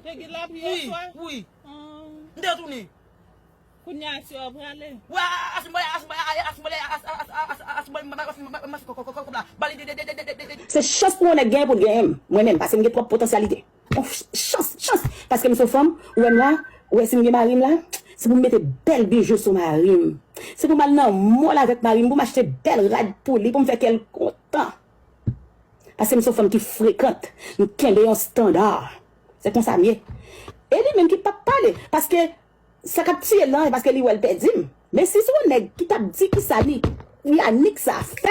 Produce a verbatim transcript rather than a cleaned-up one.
Te gen lapli yè swa? Wi, wi. M te retounen. Kounye a, si w ap prale. Wè, asimole, asimole, asimole, asimole, bali de, de, de, de, de, de, de. Se chans pou yon nèg genyen pou l genyen m, mwen menm, paske m gen twòp potansyalite. Yon ch-, chans, chans. Paske m se yon fanm, ou wè m la, ou wè si m gen mari m la, se pou m mete bèl bijou sou mari m. Se pou m al nan mòl avèk mari m, pou m achte bèl rad pou li, pou m fè kè l kontan. Paske m se yon fanm ki frekant, m kenbe yon estanda. Se konsa m ye. E li menm ki p ap pale, paske sa k ap tiye l lan, e paske li wè l pèdi m. Men si se yon nèg ki t ap di kisa li, Yanik sa fè,